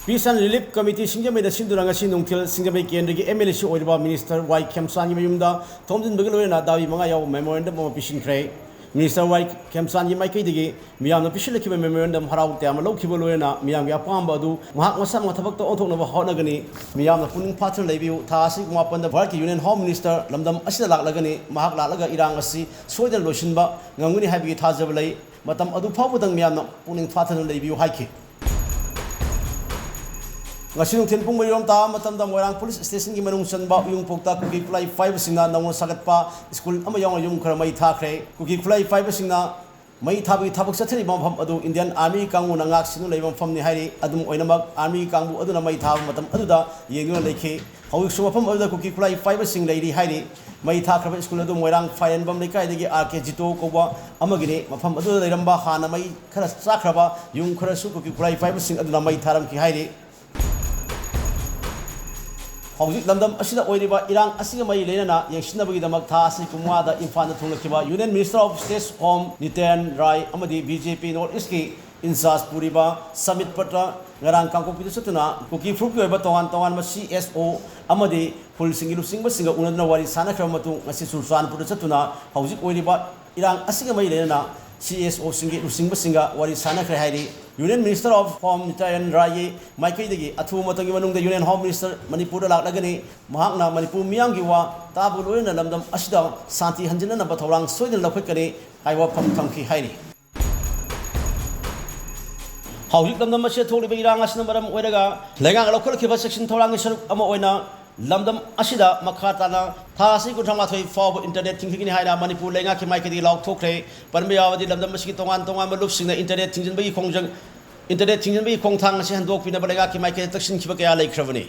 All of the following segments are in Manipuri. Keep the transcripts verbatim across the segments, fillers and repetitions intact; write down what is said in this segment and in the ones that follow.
Peace and Relief Committee ꯁꯤꯡꯖꯃꯩꯗ ꯁꯤꯟꯗꯨꯅ ꯉꯁꯤ ꯅꯨꯡꯊꯤꯜ ꯁꯤꯡꯖꯃꯩ ꯀꯦꯟꯗ꯭ꯔꯒꯤ M L A ꯁꯨ ꯑꯣꯏꯔꯤꯕ Minister ꯋꯥꯏ ꯈꯦꯝꯆꯥꯟꯒꯤ ꯃꯌꯨꯝꯗ ꯊꯣꯝꯖꯤꯟꯕꯒ ꯂꯣꯏꯅꯅ ꯗꯥꯕꯤ ꯃꯉꯥ ꯌꯥꯎꯕ memorandum ꯑꯃ ꯄꯤꯁꯤꯟꯈ꯭ꯔꯦ꯫ Minister ꯋꯥꯏ ꯈꯦꯝꯆꯥꯟꯒꯤ ꯃꯥꯏꯀꯩꯗꯒꯤ ꯃꯤꯌꯥꯝꯅ ꯄꯤꯁꯤꯜꯂꯛꯈꯤꯕ memorandum ꯍꯔꯥꯎ ꯇꯌꯥꯝꯅ ꯂꯧꯈꯤꯕ ꯂꯣꯏꯅꯅ ꯃꯤꯌꯥꯝꯒꯤ ꯑꯄꯥꯝꯕ ꯑꯗꯨ ꯃꯍꯥꯛ ꯃꯁꯥ ꯃꯊꯕꯛꯇ ꯑꯣꯟꯊꯣꯛꯅꯕ ꯍꯣꯠꯅꯒꯅꯤ꯫ ꯃꯤꯌꯥꯝꯅ ꯄꯨꯛꯅꯤꯡ ꯐꯥꯊꯅ ꯂꯩꯕꯤꯌꯨ꯫ ꯊꯥ ꯑꯁꯤꯒꯤ ꯃꯥꯄꯟꯗ ꯚꯥꯔꯠꯀꯤ Union Home Minister ꯂꯝꯗꯝ ꯑꯁꯤꯗ ꯂꯥꯛꯂꯒꯅꯤ꯫ ꯃꯍꯥꯛ ꯂꯥꯛꯂꯒ ꯏꯔꯥꯡ ꯑꯁꯤ ꯁꯣꯏꯗꯅ ꯂꯣꯏꯁꯤꯟꯕ ꯉꯝꯒꯅꯤ ꯍꯥꯏꯕꯒꯤ ꯊꯥꯖꯕ ꯂꯩ꯫ ꯃꯇꯝ ꯑꯗꯨ ꯐꯥꯎꯕꯗꯪ ꯃꯤꯌꯥꯝꯅ ꯄꯨꯛꯅꯤꯡ ꯐꯥꯊꯅ ꯂꯩꯕꯤꯌꯨ ꯍꯥꯏꯈꯤ꯫ ꯉꯁꯤ ꯅꯨꯡꯊꯤꯜ ꯄꯨꯡ ꯃꯔꯤꯔꯣꯝ ꯇꯥꯕ ꯃꯇꯝꯗ ꯃꯣꯏꯔꯥꯡ police station ꯒꯤ ꯃꯅꯨꯡ ꯆꯟꯕ ꯎꯌꯨꯡꯄꯣꯛꯇ ꯀꯨꯀꯤ ꯈꯨꯠꯂꯥꯏ ꯄꯥꯏꯕꯁꯤꯡꯅ ꯅꯧꯅ ꯁꯥꯒꯠꯄ school ꯑꯃ ꯌꯥꯎꯅ ꯌꯨꯝ ꯈꯔ ꯃꯩ ꯊꯥꯈ꯭ꯔꯦ꯫ ꯀꯨꯀꯤ ꯈꯨꯠꯂꯥꯏ ꯄꯥꯏꯕꯁꯤꯡꯅ ꯃꯩ ꯊꯥꯕꯒꯤ ꯊꯕꯛ ꯆꯠꯊꯔꯤꯕ ꯃꯐꯝ ꯑꯗꯨ Indian Army ꯀꯥꯡꯕꯨꯅ ꯉꯥꯛ ꯁꯦꯟꯗꯨꯅ ꯂꯩꯕ ꯃꯐꯝꯅꯤ ꯍꯥꯏꯔꯤ꯫ ꯑꯗꯨꯝ ꯑꯣꯏꯅꯃꯛ, Army ꯀꯥꯡꯕꯨ ꯑꯗꯨꯅ ꯃꯩ ꯊꯥꯕ ꯃꯇꯝ ꯑꯗꯨꯗ ꯌꯦꯡꯗꯨꯅ ꯂꯩꯈꯤ꯫ ꯍꯧꯖꯤꯛꯁꯨ ꯃꯐꯝ ꯑꯗꯨꯗ ꯀꯨꯀꯤ ꯈꯨꯠꯂꯥꯏ ꯄꯥꯏꯕꯁꯤꯡ ꯂꯩꯔꯤ ꯍꯥꯏꯔꯤ꯫ ꯃꯩ ꯊꯥꯈ꯭ꯔꯕ school ꯑꯗꯨ ꯃꯣꯏꯔꯥꯡ ꯐꯥꯏꯔꯦꯟꯕꯝ ꯂꯩꯀꯥꯏꯗꯒꯤ ꯑꯥꯔ ꯀꯦ ꯖꯤꯇꯣ ꯀꯧꯕ ꯑꯃꯒꯤꯅꯤ꯫ ꯃꯐꯝ ꯑꯗꯨꯗ ꯂꯩꯔꯝꯕ ꯍꯥꯟꯅ ꯃꯩ ꯈꯔ ꯆꯥꯛꯈ꯭ꯔꯕ ꯌꯨꯝ ꯈꯔꯁꯨ ꯀꯨꯀꯤ ꯈꯨꯠꯂꯥꯏ ꯄꯥꯏꯕꯁꯤꯡ ꯑꯗꯨꯅ ꯃꯩ ꯊꯥꯔꯝꯈꯤ ꯍꯥꯏꯔꯤ꯫ ꯍꯧꯖꯤꯛ ꯂꯝꯗꯝ ꯑꯁꯤꯗ ꯑꯣꯏꯔꯤꯕ ꯏꯔꯥꯡ ꯑꯁꯤꯒ ꯃꯔꯤ ꯂꯩꯅꯅ ꯌꯦꯡꯁꯤꯟꯅꯕꯒꯤꯗꯃꯛ ꯊꯥ ꯑꯁꯤ ꯀꯨꯝꯋꯥꯗ ꯏꯝꯐꯥꯜꯗ ꯊꯨꯡꯂꯛꯈꯤꯕ Union Minister of State Home ꯅꯤꯇꯦꯟ ꯔꯥꯏ ꯑꯃꯗꯤ B J P North East ꯀꯤ in charge ꯄꯨꯔꯤꯕ ꯁꯃꯤꯠ ꯄꯠꯇ ꯉꯔꯥꯡ ꯀꯥꯡꯄꯣꯛꯄꯤꯗ ꯆꯠꯇꯨꯅ ꯀꯨꯀꯤ ꯐꯨꯔꯨꯞꯀꯤ ꯑꯣꯏꯕ ꯇꯣꯉꯥꯟ ꯇꯣꯉꯥꯟꯕ C S O ꯑꯃꯗꯤ ꯈꯨꯜꯁꯤꯡꯒꯤ ꯂꯨꯆꯤꯡꯕꯁꯤꯡꯒ ꯎꯅꯗꯨꯅ ꯋꯥꯔꯤ ꯁꯥꯟꯅꯈ꯭ꯔꯕ ꯃꯇꯨꯡ, ꯉꯁꯤ ꯆꯨꯔꯆꯥꯟꯄꯨꯔꯗ ꯆꯠꯇꯨꯅ ꯍꯧꯖꯤꯛ ꯑꯣꯏꯔꯤꯕ ꯏꯔꯥꯡ ꯑꯁꯤꯒ ꯃꯔꯤ ꯂꯩꯅꯅ C S O ꯁꯤꯡꯒꯤ ꯂꯨꯆꯤꯡꯕꯁꯤꯡꯒ ꯋꯥꯔꯤ ꯁꯥꯟꯅꯈ꯭ꯔꯦ ꯍꯥꯏꯔꯤ꯫ Union Minister of Home ꯅꯤꯇꯦꯟ ꯔꯥꯏꯒꯤ ꯃꯥꯏꯀꯩꯗꯒꯤ ꯑꯊꯨꯕ ꯃꯇꯝꯒꯤ ꯃꯅꯨꯡꯗ Union Home Minister ꯃꯅꯤꯄꯨꯔꯗ ꯂꯥꯛꯂꯒꯅꯤ꯫ ꯃꯍꯥꯛꯅ ꯃꯅꯤꯄꯨꯔ ꯃꯤꯌꯥꯝꯒꯤ ꯋꯥ ꯇꯥꯕꯒ ꯂꯣꯏꯅꯅ ꯂꯝꯗꯝ ꯑꯁꯤꯗ ꯁꯥꯟꯇꯤ ꯍꯟꯖꯤꯟꯅꯅꯕ ꯊꯧꯔꯥꯡ ꯁꯣꯏꯗꯅ ꯂꯧꯈꯠꯀꯅꯤ ꯍꯥꯏꯕ ꯋꯥꯐꯝ ꯊꯝꯈꯤ ꯍꯥꯏꯔꯤ꯫ ꯍꯧꯖꯤꯛ ꯂꯝꯗꯝ ꯑꯁꯤꯗ ꯊꯣꯛꯂꯤꯕ ꯏꯔꯥꯡ ꯑꯁꯤꯅ ꯃꯔꯝ ꯑꯣꯏꯔꯒ ꯂꯩꯉꯥꯛꯅ ꯂꯧꯈꯠꯂꯛꯈꯤꯕ ꯆꯦꯛꯁꯤꯟ ꯊꯧꯔꯥꯡꯒꯤ ꯁꯔꯨꯛ ꯑꯃ ꯑꯣꯏꯅ ꯂꯝꯗꯝ ꯑꯁꯤꯗ ꯃꯈꯥ ꯇꯥꯅ ꯊꯥ ꯑꯁꯤ ꯀꯨꯟꯊ꯭ꯔꯥ ꯃꯥꯊꯣꯏ ꯐꯥꯎꯕ internet ꯊꯤꯡꯖꯤꯟꯒꯅꯤ ꯍꯥꯏꯅ ꯃꯅꯤꯄꯨꯔ ꯂꯩꯉꯥꯛꯀꯤ ꯃꯥꯏꯀꯩꯗꯒꯤ ꯂꯥꯎꯊꯣꯛꯈ꯭ꯔꯦ꯫ ꯄꯟꯕ ꯌꯥꯕꯗꯤ, ꯂꯝꯗꯝ ꯑꯁꯤꯒꯤ ꯇꯣꯉꯥꯟ ꯇꯣꯉꯥꯟꯕ ꯂꯨꯞꯁꯤꯡꯅ internet ꯊꯤꯡꯖꯤꯟꯕꯒꯤ ꯈꯣꯡꯖꯪ, internet ꯊꯤꯡꯖꯤꯟꯕꯒꯤ ꯈꯣꯡꯊꯥꯡ ꯑꯁꯤ ꯍꯟꯗꯣꯛꯄꯤꯅꯕ ꯂꯩꯉꯥꯛꯀꯤ ꯃꯥꯏꯀꯩꯗ ꯇꯛꯁꯤꯟꯈꯤꯕ ꯀꯌꯥ ꯂꯩꯈ꯭ꯔꯕꯅꯤ꯫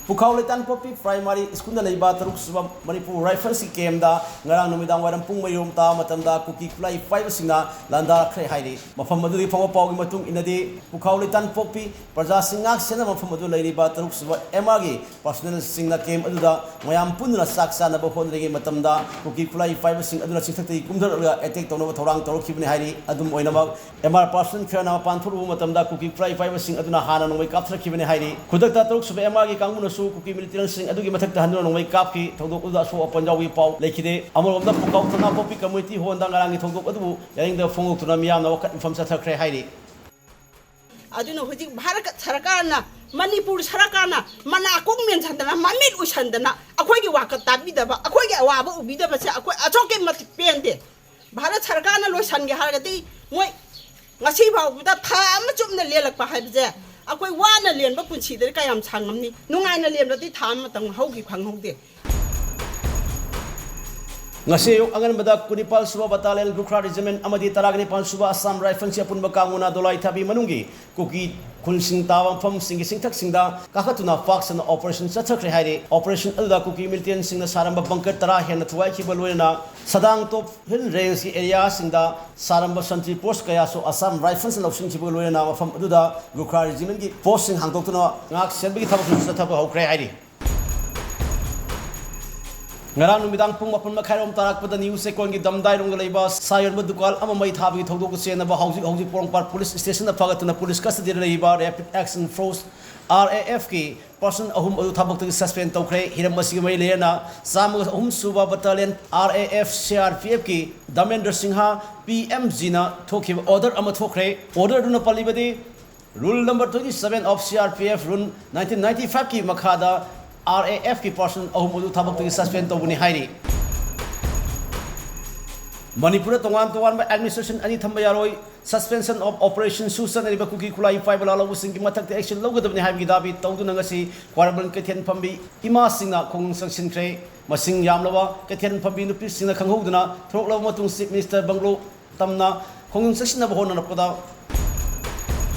ꯄꯨꯈꯥꯎ ꯂꯩꯇꯥꯟꯄꯣꯛꯄꯤ ꯄ꯭ꯔꯥꯏꯃꯥꯔꯤ ꯁ꯭ꯀꯨꯜꯗ ꯂꯩꯕ ꯇꯔꯨꯛ ꯁꯨꯕ ꯃꯅꯤꯄꯨꯔ ꯔꯥꯏꯐꯜꯁꯀꯤ ꯀꯦꯝꯗ ꯉꯔꯥꯡ ꯅꯨꯃꯤꯗꯥꯡ ꯋꯥꯏꯔꯝ ꯄꯨꯡ ꯃꯔꯤ ꯔꯣꯝ ꯇꯥꯕ ꯃꯇꯝꯗ ꯀꯨꯀꯤ ꯈꯨꯠꯂꯥꯏ ꯄꯥꯏꯕꯁꯤꯡꯅ ꯂꯥꯟꯗꯥꯔꯛꯈ꯭ꯔꯦ ꯍꯥꯏꯔꯤ꯫ ꯃꯐꯝ ꯑꯗꯨꯗꯒꯤ ꯐꯪꯕ ꯄꯥꯎꯒꯤ ꯃꯇꯨꯡ ꯏꯟꯅꯗꯤ, ꯄꯨꯈꯥꯎ ꯂꯩꯇꯥꯟꯄꯣꯛꯄꯤ ꯄ꯭ꯔꯖꯥꯁꯤꯡ ꯉꯥꯛ ꯁꯦꯟꯅꯕ ꯃꯐꯝ ꯑꯗꯨ ꯂꯩꯔꯤꯕ ꯇꯔꯨꯛ ꯁꯨꯕ ꯑꯦꯝ ꯑꯥꯔꯒꯤ ꯄꯥꯔꯁꯣꯅꯦꯜꯁꯤꯡꯅ ꯀꯦꯝ ꯑꯗꯨꯗ ꯃꯌꯥꯝ ꯄꯨꯟꯗꯨꯅ ꯆꯥꯛ ꯆꯥꯅꯕ ꯍꯣꯠꯅꯔꯤꯉꯩ ꯃꯇꯝꯗ ꯀꯨꯀꯤ ꯈꯨꯠꯂꯥꯏ ꯄꯥꯏꯕꯁꯤꯡ ꯑꯗꯨꯅ ꯆꯤꯡꯊꯛꯇꯒꯤ ꯀꯨꯝꯊꯔꯛꯂꯒ ꯑꯦꯇꯦꯛ ꯇꯧꯅꯕ ꯊꯧꯔꯥꯡ ꯇꯧꯔꯛꯈꯤꯕꯅꯤ ꯍꯥꯏꯔꯤ꯫ ꯑꯗꯨꯝ ꯑꯣꯏꯅꯃꯛ, ꯑꯦꯝ ꯑꯥꯔ ꯄꯥꯔꯁꯟ ꯈꯔꯅ ꯃꯄꯥꯟ ꯊꯣꯛꯂꯨꯕ ꯃꯇꯝꯗ ꯀꯨꯀꯤ ꯈꯨꯠꯂꯥꯏ ꯄꯥꯏꯕꯁꯤꯡ ꯑꯗꯨꯅ ꯍꯥꯟꯅ ꯅꯣꯡꯃꯩ ꯀꯥꯞꯊꯔꯛꯈꯤꯕꯅꯤ ꯍꯥꯏꯔꯤ꯫ ꯈꯨꯗꯛꯇ ꯇꯔꯨꯛ ꯁꯨꯕ ꯑꯦꯝ ꯑꯥꯔꯒꯤ ꯀꯥꯡꯕꯨꯅꯁꯨ ꯀꯨꯀꯤ ꯃꯤꯂꯤꯇꯦꯟꯁꯤꯡ ꯑꯗꯨꯒꯤ ꯃꯊꯛꯇ ꯍꯟꯗꯨꯅ ꯅꯣꯡꯃꯩ ꯀꯥꯞꯈꯤ꯫ ꯊꯧꯗꯣꯛ ꯑꯗꯨꯗ ꯑꯁꯣꯛ ꯑꯄꯟ ꯌꯥꯎꯕꯒꯤ ꯄꯥꯎ ꯂꯩꯈꯤꯗꯦ꯫ ꯑꯃꯔꯣꯝꯗ, ꯄꯨꯀꯥꯎ ꯊꯣꯅꯥꯄꯣꯛꯄꯤ ꯀꯝꯃ꯭ꯌꯨꯅꯤꯇꯤ ꯍꯣꯜꯗ ꯉꯔꯥꯡꯒꯤ ꯊꯧꯗꯣꯛ ꯑꯗꯨꯕꯨ ꯌꯥꯅꯤꯡꯗꯕ ꯐꯣꯡꯗꯣꯛꯇꯨꯅ ꯃꯤꯌꯥꯝꯅ ꯋꯥꯀꯠ ꯃꯤꯐꯝ ꯆꯠꯊꯈ꯭ꯔꯦ ꯍꯥꯏꯔꯤ꯫ ꯑꯗꯨꯅ ꯍꯧꯖꯤꯛ ꯚꯥꯔꯠ ꯁꯔꯀꯥꯔꯅ, ꯃꯅꯤꯄꯨꯔ ꯁꯔꯀꯥꯔꯅ ꯃꯅꯥꯀꯣꯡ ꯃꯦꯟꯁꯟꯗꯅ, ꯃꯃꯤꯠ ꯎꯏꯁꯟꯗꯅ, ꯑꯩꯈꯣꯏꯒꯤ ꯋꯥꯀꯠ ꯇꯥꯕꯤꯗꯕ, ꯑꯩꯈꯣꯏꯒꯤ ꯑꯋꯥꯕ ꯎꯕꯤꯗꯕꯁꯦ ꯑꯩꯈꯣꯏ ꯑꯁꯨꯛꯀꯤ ꯃꯇꯤꯛ ꯄꯦꯟꯗꯦ꯫ ꯚꯥꯔꯠ ꯁꯔꯀꯥꯔꯅ ꯂꯣꯏꯁꯟꯒꯦ ꯍꯥꯏꯔꯒꯗꯤ, ꯃꯣꯏ ꯉꯁꯤ ꯐꯥꯎꯕꯗ ꯊꯥ ꯑꯃ ꯆꯨꯞꯅ ꯂꯦꯜꯂꯛꯄ ꯍꯥꯏꯕꯁꯦ, ꯑꯩꯈꯣꯏ ꯋꯥꯅ ꯂꯦꯟꯕ ꯄꯨꯟꯁꯤꯗꯗꯤ ꯀꯌꯥꯝ ꯁꯥꯡꯉꯝꯅꯤ? ꯅꯨꯡꯉꯥꯏꯅ ꯂꯦꯟꯕꯗꯤ ꯊꯥ ꯑꯃꯇꯪ ꯍꯧꯈꯤ ꯈꯪꯍꯧꯗꯦ꯫ ꯉꯁꯤ ꯑꯌꯨꯛ ꯑꯉꯟꯕꯗ ꯀꯨꯟꯅꯤꯄꯥꯜ ꯁꯨꯕ ꯕꯇꯥꯂꯤꯌꯟ ꯒꯨꯈ꯭ꯔꯥ ꯔꯦꯖꯤꯃꯦꯟ ꯑꯃꯗꯤ ꯇꯔꯥꯒ ꯅꯤꯄꯥꯜ ꯁꯨꯕ ꯑꯁꯥꯝ ꯔꯥꯏꯐꯜꯁꯀꯤ ꯑꯄꯨꯟꯕ ꯀꯥꯡꯕꯨꯅ ꯗꯣꯂꯥꯏ ꯊꯥꯕꯤ ꯃꯅꯨꯡꯒꯤ ꯀꯨꯀꯤ ꯈꯨꯟꯁꯤꯡ ꯇꯥꯕ ꯃꯐꯝꯁꯤꯡꯒꯤ ꯆꯤꯡꯊꯛꯁꯤꯡꯗ ꯀꯥꯈꯠꯇꯨꯅ ꯄꯥꯛ ꯁꯟꯅ ꯑꯣꯄꯔꯦꯁꯟ ꯆꯠꯊꯈ꯭ꯔꯦ ꯍꯥꯏꯔꯤ꯫ ꯑꯣꯄꯔꯦꯁꯟ ꯑꯗꯨꯗ ꯀꯨꯀꯤ ꯃꯤꯂꯤꯇꯦꯟꯁꯤꯡꯅ ꯁꯥꯔꯝꯕ ꯕꯪꯀꯔ ꯇꯔꯥ ꯍꯦꯟꯅ ꯊꯨꯒꯥꯏꯈꯤꯕ ꯂꯣꯏꯅꯅ ꯁꯗꯥꯡ ꯇꯣꯞ ꯍꯤꯜ ꯔꯦꯟꯖꯀꯤ ꯑꯦꯔꯤꯌꯥꯁꯤꯡꯗ ꯁꯥꯔꯝꯕ ꯁꯟꯇ꯭ꯔꯤ ꯄꯣꯁ ꯀꯌꯥꯁꯨ ꯑꯁꯥꯝ ꯔꯥꯏꯐꯜꯁꯅ ꯂꯧꯁꯤꯟꯈꯤꯕꯒ ꯂꯣꯏꯅꯅ ꯃꯐꯝ ꯑꯗꯨꯗ ꯒꯨꯈ꯭ꯔꯥ ꯔꯦꯖꯤꯃꯦꯟꯒꯤ ꯄꯣꯁꯁꯤꯡ ꯍꯥꯡꯗꯣꯛꯇꯨꯅ ꯉꯥꯛ ꯁꯦꯟꯕꯒꯤ ꯊꯕꯛꯁꯨ ꯆꯠꯊꯕ ꯍꯧꯈ꯭ꯔꯦ ꯍꯥꯏꯔꯤ꯫ ꯉꯔꯥꯡ ꯅꯨꯃꯤꯗꯥꯡ ꯄꯨꯡ ꯃꯥꯄꯟ ꯃꯈꯥꯏꯔꯣꯝ ꯇꯥꯔꯛꯄꯗ ꯅ꯭ꯌꯨ ꯆꯦꯛꯀꯣꯟꯒꯤ ꯗꯝꯗꯥꯏꯔꯣꯝꯗ ꯂꯩꯕ ꯁꯥ ꯌꯣꯟꯕ ꯗꯨꯀꯥꯟ ꯑꯃ ꯃꯩ ꯊꯥꯕꯒꯤ ꯊꯧꯗꯣꯛꯀ ꯆꯦꯟꯅꯕ ꯍꯧꯖꯤꯛ ꯍꯧꯖꯤꯛ ꯄꯣꯔꯣꯝꯄꯥꯠ ꯄꯨꯂꯤꯁ ꯁ꯭ꯇꯦꯁꯟꯗ ꯐꯒꯠꯇꯨꯅ ꯄꯨꯂꯤꯁ ꯀꯁꯇꯗꯤꯗ ꯂꯩꯔꯤꯕ rapid action force, R A ꯑꯦꯐꯀꯤ ꯄꯥꯔꯁꯟ ꯑꯍꯨꯝ ꯑꯗꯨ ꯊꯕꯛꯇꯒꯤ ꯁꯁꯄꯦꯟ ꯇꯧꯈ꯭ꯔꯦ꯫ ꯍꯤꯔꯝ ꯑꯁꯤꯒꯤ ꯃꯔꯤ ꯂꯩꯅꯅ ꯆꯥꯝꯃꯒ ꯑꯍꯨꯝ ꯁꯨꯕ battalion, R A F, C R P ꯑꯦꯐꯀꯤ ꯗꯃꯦꯟꯗ꯭ꯔ ꯁꯤꯡꯍ, ꯄꯤ ꯑꯦꯝ ꯖꯤꯅ ꯊꯣꯛꯈꯤꯕ ꯑꯣꯔꯗꯔ ꯑꯃ ꯊꯣꯛꯈ꯭ꯔꯦ꯫ ꯑꯣꯔꯗꯔ ꯑꯗꯨꯅ ꯄꯜꯂꯤꯕꯗꯤ, Rule number twenty seven of C R P F Rule nineteen ninety five ꯀꯤ ꯃꯈꯥꯗ ꯑꯥꯔ ꯑꯦ ꯑꯦꯐꯀꯤ ꯄꯥꯔꯁꯟ ꯑꯍꯨꯝ ꯑꯗꯨ ꯊꯕꯛꯇꯒꯤ ꯁꯁꯄꯦꯟ ꯇꯧꯕꯅꯤ ꯍꯥꯏꯔꯤ꯫ ꯃꯅꯤꯄꯨꯔꯗ ꯇꯣꯉꯥꯟ ꯇꯣꯉꯥꯟꯕ ꯑꯦꯗꯃꯤꯅꯤꯁꯇ꯭ꯔꯦꯁꯟ ꯑꯅꯤ ꯊꯝꯕ ꯌꯥꯔꯣꯏ꯫ Suspension of Operation ꯁꯨ ꯆꯠꯅꯔꯤꯕ ꯀꯨꯀꯤ ꯈꯨꯠꯂꯥꯏ ꯄꯥꯏꯕ ꯂꯥꯜꯍꯧꯕꯁꯤꯡꯒꯤ ꯃꯊꯛꯇ action ꯂꯧꯒꯗꯕꯅꯤ ꯍꯥꯏꯕꯒꯤ ꯗꯥꯕꯤ ꯇꯧꯗꯨꯅ ꯉꯁꯤ ꯈ꯭ꯋꯥꯏꯔꯝꯕꯟ ꯀꯩꯊꯦꯜ ꯐꯝꯕꯤ ꯏꯃꯥꯁꯤꯡꯅ ꯈꯣꯡꯖꯪ ꯆꯪꯁꯤꯟꯈ꯭ꯔꯦ꯫ ꯃꯁꯤꯡ ꯌꯥꯝꯂꯕ ꯀꯩꯊꯦꯜ ꯐꯝꯕꯤ ꯅꯨꯄꯤꯁꯤꯡꯅ ꯈꯪꯍꯧꯗꯅ ꯊꯣꯔꯛꯂꯕ ꯃꯇꯨꯡ Chief Minister Bungalow ꯇꯝꯅ ꯈꯣꯡꯖꯪ ꯆꯪꯁꯤꯟꯅꯕ ꯍꯣꯠꯅꯔꯛꯄꯗ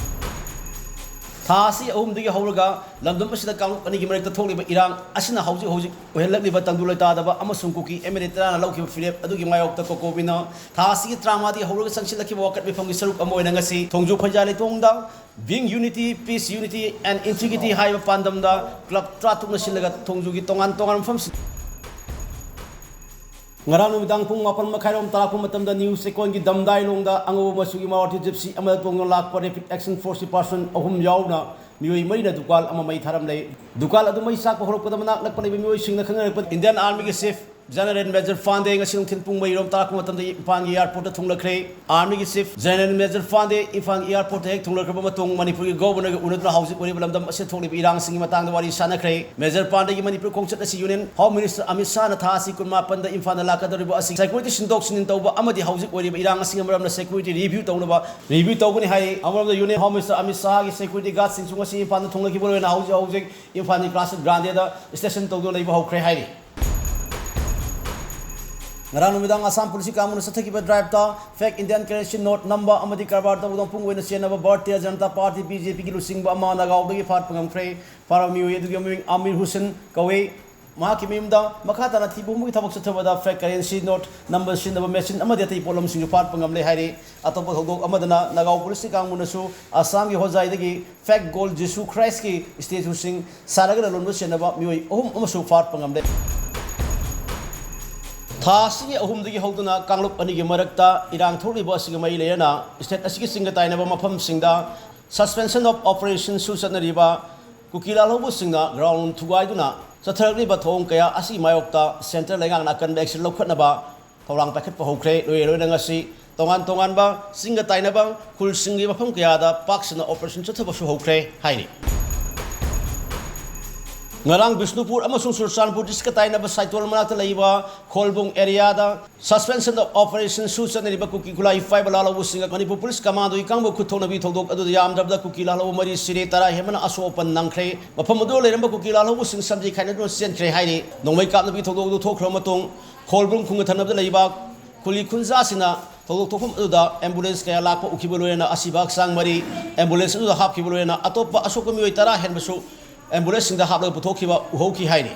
ꯊꯥ ꯑꯁꯤ ꯑꯍꯨꯝꯗꯒꯤ ꯍꯧꯔꯒ ꯂꯝꯗꯝ ꯑꯁꯤꯗ ꯀꯥꯡꯂꯨꯞ ꯑꯅꯤꯒꯤ ꯃꯔꯛꯇ ꯊꯣꯛꯂꯤꯕ ꯏꯔꯥꯡ ꯑꯁꯤꯅ ꯍꯧꯖꯤꯛ ꯍꯧꯖꯤꯛ ꯑꯣꯏꯍꯜꯂꯛꯂꯤꯕ ꯇꯪꯗꯨ ꯂꯩꯇꯥꯗꯕ ꯑꯃꯁꯨꯡ ꯀꯨꯀꯤ ꯑꯦꯝ ꯑꯦꯜ ꯑꯦ ꯇꯔꯥꯅ ꯂꯧꯈꯤꯕ ꯐꯤꯔꯦꯞ ꯑꯗꯨꯒꯤ ꯃꯥꯌꯣꯛꯇ ꯀꯣꯀꯣꯃꯤꯅ ꯊꯥ ꯑꯁꯤꯒꯤ ꯇꯔꯥꯃꯉꯥꯗꯒꯤ ꯍꯧꯔꯒ ꯆꯪꯁꯤꯜꯂꯛꯈꯤꯕ ꯋꯥꯀꯠ ꯃꯤꯐꯝꯒꯤ ꯁꯔꯨꯛ ꯑꯃ ꯑꯣꯏꯅ ꯉꯁꯤ ꯊꯣꯡꯖꯨ ꯐꯩꯖꯥ ꯂꯩꯇꯣꯡꯗ Being Unity, Peace, Unity and Integrity ꯍꯥꯏꯕ ꯄꯥꯟꯗꯝꯗ ꯀ꯭ꯂꯕ ꯇꯔꯥ ꯇꯔꯨꯛꯅ ꯁꯤꯜꯂꯒ ꯊꯣꯡꯖꯨꯒꯤ ꯇꯣꯉꯥꯟ ꯇꯣꯉꯥꯟꯕ ꯃꯐꯝꯁꯤꯡ ꯉꯔꯥꯡ ꯅꯨꯃꯤꯗꯥꯡ ꯄꯨꯡ ꯃꯥꯄꯟ ꯃꯈꯥꯏꯔꯣꯝ ꯇꯥꯔꯛꯄ ꯃꯇꯝꯗ ꯅ꯭ꯌꯨ ꯆꯦꯛꯀꯣꯟꯒꯤ ꯗꯝꯗꯥꯏꯂꯣꯡꯗ ꯑꯉꯧꯕ ꯃꯆꯨꯒꯤ ꯃꯥꯔꯨꯇꯤ ꯖꯤꯞꯁꯤ ꯑꯃꯗ ꯇꯣꯡꯗꯨꯅ ꯂꯥꯛꯄ ꯔꯦꯄꯤꯗ ꯑꯦꯛꯁꯟ ꯐꯣꯔꯁꯀꯤ ꯄꯥꯔꯁꯟ ꯑꯍꯨꯝ ꯌꯥꯎꯅ ꯃꯤꯑꯣꯏ ꯃꯔꯤꯅ ꯗꯨꯀꯥꯟ ꯑꯃ ꯃꯩ ꯊꯥꯔꯝꯂꯦ꯫ ꯗꯨꯀꯥꯟ ꯑꯗꯨ ꯃꯩ ꯆꯥꯛꯄ ꯍꯧꯔꯛꯄꯗ ꯃꯅꯥꯛ ꯅꯛꯄ ꯂꯩꯕ ꯃꯤꯑꯣꯏꯁꯤꯡꯅ ꯈꯪꯅꯔꯛꯄ ꯏꯟꯗꯤꯌꯟ ꯑꯥꯔꯃꯤꯒꯤ ꯆꯤꯐ ꯖꯦꯅꯔꯦꯜ ꯃꯦꯖꯔ ꯐꯥꯟꯗꯦ ꯉꯁꯤ ꯅꯨꯡꯊꯤꯜ ꯄꯨꯡ ꯃꯔꯤꯔꯣꯝ ꯇꯥꯔꯛꯄ ꯃꯇꯝꯗ ꯏꯝꯐꯥꯜꯒꯤ ꯑꯦꯌꯥꯔꯄꯣꯔꯠꯇ ꯊꯨꯡꯂꯛꯈ꯭ꯔꯦ꯫ ꯑꯥꯔꯃꯤꯒꯤ ꯆꯤꯐ ꯖꯦꯅꯔꯦꯜ ꯃꯦꯖꯔ ꯐꯥꯟꯗꯦ ꯏꯝꯐꯥꯜꯒꯤ ꯑꯦꯌꯥꯔꯄꯣꯔꯠꯇ ꯍꯦꯛ ꯊꯨꯡꯂꯛꯈ꯭ꯔꯕ ꯃꯇꯨꯡ ꯃꯅꯤꯄꯨꯔꯒꯤ ꯒꯣꯕꯔꯅꯔꯒ ꯎꯅꯗꯨꯅ ꯍꯧꯖꯤꯛ ꯑꯣꯏꯔꯤꯕ ꯂꯝꯗꯝ ꯑꯁꯤꯗ ꯊꯣꯛꯂꯤꯕ ꯏꯔꯥꯡꯁꯤꯡꯒꯤ ꯃꯇꯥꯡꯗ ꯋꯥꯔꯤ ꯁꯥꯟꯅꯈ꯭ꯔꯦ꯫ ꯃꯦꯖꯔ ꯄꯥꯟꯗꯦꯒꯤ ꯃꯅꯤꯄꯨꯔ ꯈꯣꯡꯆꯠ ꯑꯁꯤ ꯌꯨꯅꯤꯌꯟ ꯍꯣꯝ ꯃꯤꯅꯤꯁꯇꯔ ꯑꯃꯤꯠ ꯁꯥꯍꯅ ꯊꯥ ꯑꯁꯤ ꯀꯨꯟꯃꯥꯄꯟꯗ ꯏꯝꯐꯥꯜꯗ ꯂꯥꯛꯀꯗꯧꯔꯤꯕ ꯑꯁꯤ ꯁꯦꯀ꯭ꯌꯨꯔꯤꯇꯤ ꯁꯤꯟꯗꯣꯛ ꯁꯤꯟꯖꯤꯟ ꯇꯧꯕ ꯑꯃꯗꯤ ꯍꯧꯖꯤꯛ ꯑꯣꯏꯔꯤꯕ ꯏꯔꯥꯡ ꯑꯁꯤꯒꯤ ꯃꯔꯝꯗ ꯁꯦꯀ꯭ꯌꯨꯔꯤꯇꯤ ꯔꯤꯚ꯭ꯌꯨ ꯇꯧꯅꯕ ꯔꯤꯚ꯭ꯌꯨ ꯇꯧꯒꯅꯤ ꯍꯥꯏ꯫ ꯑꯃꯔꯣꯝꯗ ꯌꯨꯅꯤꯌꯟ ꯍꯣꯝ ꯃꯤꯅꯤꯁꯇꯔ ꯑꯃꯤꯠ ꯁꯥꯍꯒꯤ ꯁꯦꯀ꯭ꯌꯨꯔꯤꯇꯤ ꯒꯥꯔꯗꯁꯤꯡꯁꯨ ꯉꯁꯤ ꯏꯝꯐꯥꯜꯗ ꯊꯨꯡꯂꯈꯤꯕ ꯂꯣꯏꯅ ꯍꯧꯖꯤꯛ ꯍꯧꯖꯤꯛ ꯏꯝꯐꯥꯜꯒꯤ ꯀ꯭ꯂꯥꯁꯤꯛ ꯒ꯭ꯔꯥꯟꯗꯦꯗ ꯁ꯭ꯇꯦꯁꯟ ꯇꯧꯗꯨꯅ ꯂꯩꯕ ꯍꯧꯈ꯭ꯔꯦ ꯍꯥꯏꯔꯤ꯫ ꯉꯔꯥꯡ ꯅꯨꯃꯤꯗꯥꯡ ꯑꯁꯥꯝ ꯄꯨꯂꯤꯁꯀꯤ ꯀꯥꯡꯕꯨꯅ ꯆꯠꯊꯈꯤꯕ ꯗ꯭ꯔꯥꯏꯚꯇ ꯐꯦꯛ ꯏꯟꯗꯤꯌꯟ ꯀꯔꯦꯟꯁꯤ ꯅꯣꯠ ꯅꯝꯕ ꯑꯃꯗꯤ ꯀꯔꯕꯥꯔ ꯇꯧꯕꯗ ꯃꯄꯨꯡ ꯑꯣꯏꯅ ꯆꯦꯟꯅꯕ Bharatiya Janata party, B J ꯄꯤꯒꯤ ꯂꯨꯆꯤꯡꯕ ꯑꯃ ꯅꯥꯒꯥꯎꯗꯒꯤ ꯐꯥꯔꯛꯄ ꯉꯝꯈ꯭ꯔꯦ꯫ ꯐꯥꯔꯕ ꯃꯤꯑꯣꯏ ꯑꯗꯨꯒꯤ ꯃꯃꯤꯡ ꯑꯃꯤꯔ ꯍꯨꯁꯦꯟ ꯀꯧꯏ꯫ ꯃꯍꯥꯛꯀꯤ ꯃꯌꯨꯝꯗ ꯃꯈꯥ ꯇꯥꯅ ꯊꯤꯕ ꯍꯨꯝꯕꯒꯤ ꯊꯕꯛ ꯆꯠꯊꯕꯗ ꯐꯦꯛ ꯀꯔꯦꯟꯁꯤ ꯅꯣꯠ ꯅꯝꯕ ꯁꯤꯖꯤꯟꯅꯕ ꯃꯦꯆꯤꯟ ꯑꯃꯗꯤ ꯑꯇꯩ ꯄꯣꯠꯂꯝꯁꯤꯡꯁꯨ ꯐꯥꯔꯛꯄ ꯉꯝꯂꯦ ꯍꯥꯏꯔꯤ꯫ ꯑꯇꯣꯞꯄ ꯊꯧꯗꯣꯛ ꯑꯃꯗꯅ ꯅꯥꯒꯥꯎ ꯄꯨꯂꯤꯁꯀꯤ ꯀꯥꯡꯕꯨꯅꯁꯨ ꯑꯁꯥꯝꯒꯤ ꯍꯣꯖꯥꯏꯗꯒꯤ ꯐꯦꯛ ꯒꯣꯜ ꯖꯤꯁꯨ ꯈ꯭ꯔꯥꯏꯁꯀꯤ ꯁ꯭ꯇꯦꯆꯨꯁꯤꯡ ꯁꯥꯔꯒ ꯂꯂꯣꯟꯕ ꯆꯦꯟꯅꯕ ꯃꯤꯑꯣꯏ ꯑꯍꯨꯝ ꯑꯃꯁꯨ ꯐꯥꯔꯛꯄ ꯉꯝꯂꯦ꯫ ꯊꯥ ꯑꯁꯤꯒꯤ ꯑꯍꯨꯝꯗꯒꯤ ꯍꯧꯗꯨꯅ ꯀꯥꯡꯂꯨꯞ ꯑꯅꯤꯒꯤ ꯃꯔꯛꯇ ꯏꯔꯥꯡ ꯊꯣꯛꯂꯤꯕ ꯑꯁꯤꯒ ꯃꯔꯤ ꯂꯩꯅꯅ ꯁ꯭ꯇꯦꯠ ꯑꯁꯤꯒꯤ ꯆꯤꯡꯒ ꯇꯥꯏꯅꯕ ꯃꯐꯝꯁꯤꯡꯗ ꯁꯁꯄꯦꯟꯁꯟ ꯑꯣꯐ ꯑꯣꯄꯔꯦꯁꯟꯁꯨ ꯆꯠꯅꯔꯤꯕ ꯀꯨꯀꯤ ꯂꯥꯜꯍꯧꯕꯁꯤꯡꯅ ꯒ꯭ꯔꯥꯎꯟ ꯊꯨꯒꯥꯏꯗꯨꯅ ꯆꯠꯊꯔꯛꯂꯤꯕ ꯊꯧꯑꯣꯡ ꯀꯌꯥ ꯑꯁꯤꯒꯤ ꯃꯥꯌꯣꯛꯇ ꯁꯦꯟꯇ꯭ꯔꯦꯜ ꯂꯩꯉꯥꯛꯅ ꯑꯀꯟꯕ ꯑꯦꯛꯁꯟ ꯂꯧꯈꯠꯅꯕ ꯊꯧꯔꯥꯡ ꯄꯥꯏꯈꯠꯄ ꯍꯧꯈ꯭ꯔꯦ꯫ ꯂꯣꯏꯅ ꯂꯣꯏꯅ ꯉꯁꯤ ꯇꯣꯉꯥꯟ ꯇꯣꯉꯥꯟꯕ ꯆꯤꯡꯒ ꯇꯥꯏꯅꯕ ꯈꯨꯜꯁꯤꯡꯒꯤ ꯃꯐꯝ ꯀꯌꯥꯗ ꯄꯥꯛ ꯁꯟꯅ ꯑꯣꯄꯔꯦꯁꯟ ꯆꯠꯊꯕꯁꯨ ꯍꯧꯈ꯭ꯔꯦ ꯍꯥꯏꯔꯤ꯫ ꯉꯔꯥꯡ ꯕꯤꯁꯅꯨꯄꯨꯔ ꯑꯃꯁꯨꯡ ꯆꯨꯔꯆꯥꯟꯄꯨꯔ ꯗꯤꯁꯇ꯭ꯔꯤꯛꯀ ꯇꯥꯏꯅꯕ ꯁꯥꯏꯇꯣꯜ ꯃꯅꯥꯛꯇ ꯂꯩꯕ ꯈꯣꯜꯕꯨꯡ ꯑꯦꯔꯤꯌꯥꯗ ꯁꯁꯄꯦꯟꯁꯟ ꯑꯣꯐ ꯑꯣꯄꯔꯦꯁꯟꯁꯨ ꯆꯠꯅꯔꯤꯕ ꯀꯨꯀꯤ ꯈꯨꯠꯂꯥꯏ ꯄꯥꯏꯕ ꯂꯥꯜꯍꯧꯕꯁꯤꯡꯒ ꯃꯅꯤꯄꯨꯔ ꯄꯨꯂꯤꯁ ꯀꯃꯥꯟꯗꯣꯒꯤ ꯀꯥꯡꯕꯨ ꯈꯨꯠꯊꯣꯛꯅꯕꯤ ꯊꯧꯗꯣꯛ ꯑꯗꯨꯗ ꯌꯥꯝꯗ꯭ꯔꯕꯗ ꯀꯨꯀꯤ ꯂꯥꯜꯍꯧꯕ ꯃꯔꯤ ꯁꯤꯔꯦ, ꯇꯔꯥ ꯍꯦꯟꯕꯅ ꯑꯁꯣꯛ ꯑꯄꯟ ꯅꯪꯈ꯭ꯔꯦ꯫ ꯃꯐꯝ ꯑꯗꯨꯗ ꯂꯩꯔꯝꯕ ꯀꯨꯀꯤ ꯂꯥꯜꯍꯧꯕꯁꯤꯡ ꯁꯝꯖꯤ ꯈꯥꯏꯅꯗꯨꯅ ꯆꯦꯟꯈ꯭ꯔꯦ ꯍꯥꯏꯔꯤ꯫ ꯅꯣꯡꯃꯩ ꯀꯥꯞꯅꯕꯤ ꯊꯧꯗꯣꯛ ꯑꯗꯨ ꯊꯣꯛꯈ꯭ꯔꯕ ꯃꯇꯨꯡ ꯈꯣꯜꯕꯨꯡ ꯈꯨꯡꯒꯪ ꯊꯪꯅꯕꯗ ꯂꯩꯕ ꯈꯨꯂꯤ ꯈꯨꯟꯖꯥꯁꯤꯡꯅ ꯊꯧꯗꯣꯛ ꯊꯣꯛꯐꯝ ꯑꯗꯨꯗ ambulance ꯀꯌꯥ ꯂꯥꯛꯄ ꯎꯈꯤꯕ ꯂꯣꯏꯅꯅ ꯑꯁꯤꯕ ꯍꯛꯆꯥꯡ ꯃꯔꯤ ambulance ꯑꯗꯨꯗ ꯍꯥꯞꯈꯤꯕ ꯂꯣꯏꯅꯅ ꯑꯇꯣꯞꯄ ꯑꯁꯣꯛꯄ ꯃꯤꯑꯣꯏ ꯇꯔꯥ ꯍꯦꯟꯕꯁꯨ ambulance ꯁꯤꯡꯗ ꯍꯥꯞꯂꯒ ꯄꯨꯊꯣꯛꯈꯤꯕ ꯎꯍꯧꯈꯤ ꯍꯥꯏꯔꯤ꯫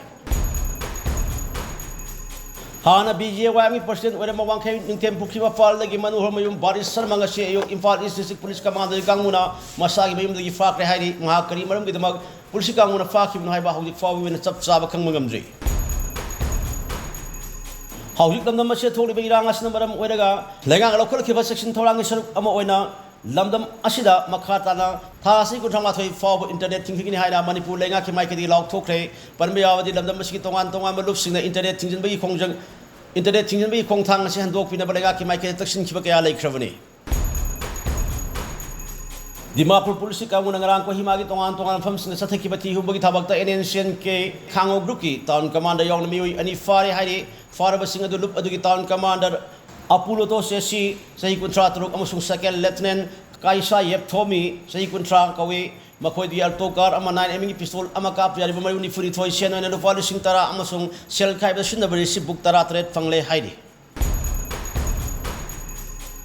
ꯍꯥꯟꯅ BJYM ꯒꯤ president ꯑꯣꯏꯔꯝꯕ ꯋꯥꯡꯈꯩ ꯅꯤꯡꯊꯦꯝ ꯄꯨꯈ꯭ꯔꯤ ꯃꯄꯥꯜꯗꯒꯤ ꯃꯅꯣꯍꯔ ꯃꯌꯨꯝ ꯕꯥꯔꯤꯁ ꯁꯔꯃ ꯉꯁꯤ ꯑꯌꯨꯛ Imphal East District Police Commando ꯒꯤ ꯀꯥꯡꯕꯨꯅ ꯃꯁꯥꯒꯤ ꯃꯌꯨꯝꯗꯒꯤ ꯐꯥꯈ꯭ꯔꯦ ꯍꯥꯏꯔꯤ꯫ ꯃꯍꯥꯛ ꯀꯔꯤ ꯃꯔꯝꯒꯤꯗꯃꯛ ꯄꯨꯂꯤꯁꯀꯤ ꯀꯥꯡꯕꯨꯅ ꯐꯥꯈꯤꯕꯅꯣ ꯍꯥꯏꯕ ꯍꯧꯖꯤꯛ ꯐꯥꯎꯕꯒꯤ ꯑꯣꯏꯅ ꯆꯞ ꯆꯥꯕ ꯈꯪꯕ ꯉꯝꯗ꯭ꯔꯤ꯫ ꯍꯧꯖꯤꯛ ꯂꯝꯗꯝ ꯑꯁꯤꯗ ꯊꯣꯛꯂꯤꯕ ꯏꯔꯥꯡ ꯑꯁꯤꯅ ꯃꯔꯝ ꯑꯣꯏꯔꯒ ꯂꯩꯉꯥꯛꯅ ꯂꯧꯈꯠꯂꯛꯈꯤꯕ ꯆꯦꯛꯁꯤꯟ ꯊꯧꯔꯥꯡꯒꯤ ꯁꯔꯨꯛ ꯑꯃ ꯑꯣꯏꯅ ꯂꯝꯗꯝ ꯑꯁꯤꯗ ꯃꯈꯥ ꯇꯥꯅ ꯊꯥ ꯑꯁꯤ ꯀꯨꯟꯊ꯭ꯔꯥ ꯃꯥꯊꯣꯏ ꯐꯥꯎꯕ internet ꯊꯤꯡꯖꯤꯟꯒꯅꯤ ꯍꯥꯏꯅ ꯃꯅꯤꯄꯨꯔ ꯂꯩꯉꯥꯛꯀꯤ ꯃꯥꯏꯀꯩꯗꯒꯤ ꯂꯥꯎꯊꯣꯛꯈ꯭ꯔꯦ꯫ ꯄꯟꯕ ꯌꯥꯕꯗꯤ ꯂꯝꯗꯝ ꯑꯁꯤꯒꯤ ꯇꯣꯉꯥꯟ ꯇꯣꯉꯥꯟꯕ ꯂꯨꯞꯁꯤꯡꯅ internet ꯊꯤꯡꯖꯤꯟꯕꯒꯤ ꯈꯣꯡꯖꯪ, internet ꯊꯤꯡꯖꯤꯟꯕꯒꯤ ꯈꯣꯡꯊꯥꯡ ꯑꯁꯤ ꯍꯟꯗꯣꯛꯄꯤꯅꯕ ꯂꯩꯉꯥꯛꯀꯤ ꯃꯥꯏꯀꯩꯗ ꯇꯛꯁꯤꯟꯈꯤꯕ ꯀꯌꯥ ꯂꯩꯈ꯭ꯔꯕꯅꯤ꯫ ꯗꯤꯃꯥꯄꯨꯔ ꯄꯨꯂꯤꯁꯀꯤ ꯀꯥꯡꯕꯨꯅ ꯉꯔꯥꯡ ꯀꯣꯍꯤꯃꯥꯒꯤ ꯇꯣꯉꯥꯟ ꯇꯣꯉꯥꯟꯕ ꯃꯐꯝꯁꯤꯡꯗ ꯆꯠꯊꯈꯤꯕ ꯊꯤ ꯍꯨꯝꯕꯒꯤ ꯊꯕꯛꯇ NNCNK ꯈꯥꯡꯉꯧ group ꯀꯤ town commander ꯌꯥꯎꯅ ꯃꯤꯑꯣꯏ ꯑꯅꯤ ꯐꯥꯔꯦ ꯍꯥꯏꯔꯤ꯫ ꯐꯥꯔꯕꯁꯤꯡ ꯑꯗꯨ ꯂꯨꯞ ꯑꯗꯨꯒꯤ town commander ꯑꯄꯨꯂꯣꯇꯣ ꯁꯦꯁꯤ, ꯆꯍꯤ ꯀꯨꯟꯊ꯭ꯔꯥ ꯇꯔꯨꯛ, ꯑꯃꯁꯨꯡ second lieutenant ꯀꯥꯏꯁꯥ ꯌꯦꯞꯊꯣꯃꯤ, ꯆꯍꯤ ꯀꯨꯟꯊ꯭ꯔꯥ ꯀꯧꯏ꯫ ꯃꯈꯣꯏꯗꯒꯤ alto car ꯑꯃ, nine M M ꯒꯤ pistol ꯑꯃ, ꯀꯥꯞꯄ ꯌꯥꯔꯤꯕ ꯃꯔꯨ ꯅꯤꯐꯨ ꯅꯤꯊꯣꯏ, ꯁꯦꯟ ꯑꯣꯏꯅ ꯂꯨꯄꯥ ꯂꯤꯁꯤꯡ ꯇꯔꯥ ꯑꯃꯁꯨꯡ ꯁꯦꯜ ꯈꯥꯏꯕꯗ ꯁꯤꯖꯤꯟꯅꯕ receipt book ꯇꯔꯥ ꯇꯔꯦꯠ ꯐꯪꯂꯦ ꯍꯥꯏꯔꯤ꯫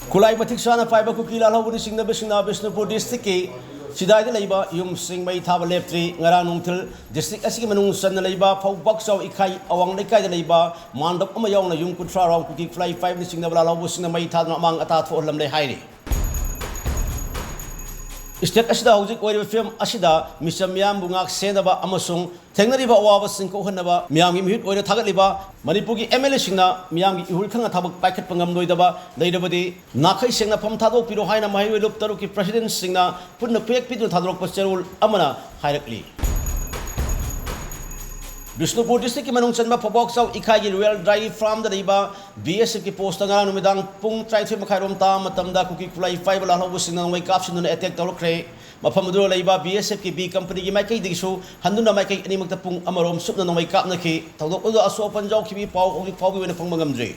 ꯈꯨꯠꯂꯥꯏ ꯃꯇꯤꯛ ꯆꯥꯅ ꯄꯥꯏꯕ ꯀꯨꯀꯤ ꯂꯥꯜꯍꯧꯕꯅ ꯆꯤꯡꯅꯕꯁꯤꯡꯅ ꯕꯤꯁꯅꯨꯄꯨꯔ district ꯀꯤ ꯆꯤꯗꯥꯏꯗ ꯂꯩꯕ ꯌꯨꯝꯁꯤꯡ ꯃꯩ ꯊꯥꯕ ꯂꯦꯞꯇ꯭ꯔꯤ꯫ ꯉꯔꯥꯡ ꯅꯨꯡꯊꯤꯜ district ꯑꯁꯤꯒꯤ ꯃꯅꯨꯡ ꯆꯟꯅ ꯂꯩꯕ ꯐꯧꯕꯥꯛꯆꯥꯎ ꯏꯈꯥꯏ ꯑꯋꯥꯡ ꯂꯩꯀꯥꯏꯗ ꯂꯩꯕ ꯃꯥꯟꯗꯞ ꯑꯃ ꯌꯥꯎꯅ ꯌꯨꯝ ꯀꯨꯟꯊ꯭ꯔꯥ ꯔꯣꯝ ꯀꯨꯀꯤ ꯈꯨꯠꯂꯥꯏ ꯄꯥꯏꯕꯅ ꯆꯤꯡꯅꯕ ꯂꯥꯜꯍꯧꯕꯁꯤꯡꯅ ꯃꯩ ꯊꯥꯗꯨꯅ ꯑꯃꯥꯡ ꯑꯇꯥ ꯊꯣꯛꯍꯜꯂꯝꯂꯦ ꯍꯥꯏꯔꯤ꯫ State ꯑꯁꯤꯗ ꯍꯧꯖꯤꯛ ꯑꯣꯏꯔꯤꯕ ꯐꯤꯕꯝ ꯑꯁꯤꯗ ꯃꯤꯆꯝ ꯃꯤꯌꯥꯝꯕꯨ ꯉꯥꯛ ꯁꯦꯟꯅꯕ ꯑꯃꯁꯨꯡ ꯊꯦꯡꯅꯔꯤꯕ ꯑꯋꯥꯕꯁꯤꯡ ꯀꯣꯛꯍꯟꯅꯕ ꯃꯤꯌꯥꯝꯒꯤ ꯃꯤꯍꯨꯠ ꯑꯣꯏꯅ ꯊꯥꯒꯠꯂꯤꯕ ꯃꯅꯤꯄꯨꯔꯒꯤ MLA ꯁꯤꯡꯅ ꯃꯤꯌꯥꯝꯒꯤ ꯏꯍꯨꯜ ꯈꯪꯅ ꯊꯕꯛ ꯄꯥꯏꯈꯠꯄ ꯉꯝꯂꯣꯏꯗꯕ ꯂꯩꯔꯕꯗꯤ ꯅꯥꯈꯩ ꯁꯦꯡꯅ ꯐꯝ ꯊꯥꯗꯣꯛꯄꯤꯔꯣ ꯍꯥꯏꯅ ꯃꯍꯩꯔꯣꯏ ꯂꯨꯞ ꯇꯔꯨꯛꯀꯤ president ꯁꯤꯡꯅ ꯄꯨꯟꯅ ꯈꯨꯌꯦꯛ ꯄꯤꯗꯨꯅ ꯊꯥꯗꯣꯔꯛꯄ ꯆꯦꯔꯣꯜ ꯑꯃꯅ ꯍꯥꯏꯔꯛꯂꯤ꯫ ꯕꯤꯁꯅꯨꯄꯨꯔ district ꯀꯤ ꯃꯅꯨꯡ ꯆꯟꯕ ꯐꯧꯕꯥꯛꯆꯥꯎ ꯏꯈꯥꯏꯒꯤ Royal Dairy Farm ꯗ ꯂꯩꯕ BSF ꯀꯤ post ꯇ ꯉꯔꯥꯡ ꯅꯨꯃꯤꯗꯥꯡ ꯄꯨꯡ ꯇꯔꯥꯅꯤꯊꯣꯏ ꯃꯈꯥꯏ ꯔꯣꯝ ꯇꯥꯕ ꯃꯇꯝꯗ ꯀꯨꯀꯤ ꯈꯨꯠꯂꯥꯏ ꯄꯥꯏꯕ ꯂꯥꯜꯍꯧꯕꯁꯤꯡꯅ ꯅꯣꯡꯃꯩ ꯀꯥꯞꯁꯤꯟꯗꯨꯅ attack ꯇꯧꯔꯛꯈ꯭ꯔꯦ꯫ ꯃꯐꯝ ꯑꯗꯨꯗ ꯂꯩꯕ BSF ꯀꯤ B company ꯒꯤ ꯃꯥꯏꯀꯩꯗꯒꯤꯁꯨ ꯍꯟꯗꯨꯅ ꯃꯥꯏꯀꯩ ꯑꯅꯤꯃꯛꯇ ꯄꯨꯡ ꯑꯃꯔꯣꯝ ꯆꯨꯞꯅ ꯅꯣꯡꯃꯩ ꯀꯥꯞꯅꯈꯤ꯫ ꯊꯧꯗꯣꯛ ꯑꯗꯨꯗ ꯑꯁꯣꯛ ꯑꯄꯟ ꯌꯥꯎꯈꯤꯕꯒꯤ ꯄꯥꯎ ꯍꯧꯖꯤꯛ ꯐꯥꯎꯕꯒꯤ ꯑꯣꯏꯅ ꯐꯪꯕ ꯉꯝꯗ꯭ꯔꯤ꯫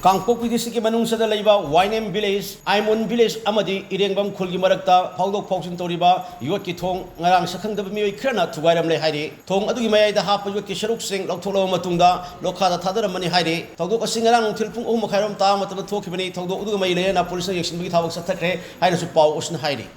ꯀꯥꯡꯄꯣꯛꯄꯤ ꯗꯤꯁꯇ꯭ꯔꯤꯛꯀꯤ ꯃꯅꯨꯡꯁꯤꯗ ꯂꯩꯕ ꯋꯥꯏꯅꯦꯝ ꯚꯤꯂꯦꯖ, ꯑꯥꯏꯃꯣꯟ ꯚꯤꯂꯦꯖ ꯑꯃꯗꯤ ꯏꯔꯦꯡꯕꯝ ꯈꯨꯜꯒꯤ ꯃꯔꯛꯇ ꯐꯥꯎꯗꯣꯛ ꯐꯥꯎꯖꯤꯟ ꯇꯧꯔꯤꯕ ꯌꯣꯠꯀꯤ ꯊꯣꯡ ꯉꯔꯥꯡ ꯁꯛꯈꯪꯗꯕ ꯃꯤꯑꯣꯏ ꯈꯔꯅ ꯊꯨꯒꯥꯏꯔꯝꯂꯦ ꯍꯥꯏꯔꯤ꯫ ꯊꯣꯡ ꯑꯗꯨꯒꯤ ꯃꯌꯥꯏꯗ ꯍꯥꯞꯄ ꯌꯣꯠꯀꯤ ꯁꯔꯨꯛꯁꯤꯡ ꯂꯧꯊꯣꯛꯂꯕ ꯃꯇꯨꯡꯗ ꯂꯣꯈꯥꯗ ꯊꯥꯗꯔꯝꯕꯅꯤ ꯍꯥꯏꯔꯤ꯫ ꯊꯧꯗꯣꯛ ꯑꯁꯤ ꯉꯔꯥꯡ ꯅꯨꯡꯊꯤꯜ ꯄꯨꯡ ꯑꯍꯨꯝ ꯃꯈꯥꯏꯔꯣꯝ ꯇꯥꯕ ꯃꯇꯝꯗ ꯊꯣꯛꯈꯤꯕꯅꯤ꯫ ꯊꯧꯗꯣꯛ ꯑꯗꯨꯒ ꯃꯔꯤ ꯂꯩꯅꯅ ꯄꯨꯂꯤꯁꯅ ꯌꯦꯡꯁꯤꯟꯕꯒꯤ ꯊꯕꯛ ꯆꯠꯊꯈ꯭ꯔꯦ ꯍꯥꯏꯅꯁꯨ ꯄꯥꯎ ꯑꯁꯤꯅ ꯍꯥꯏꯔꯤ꯫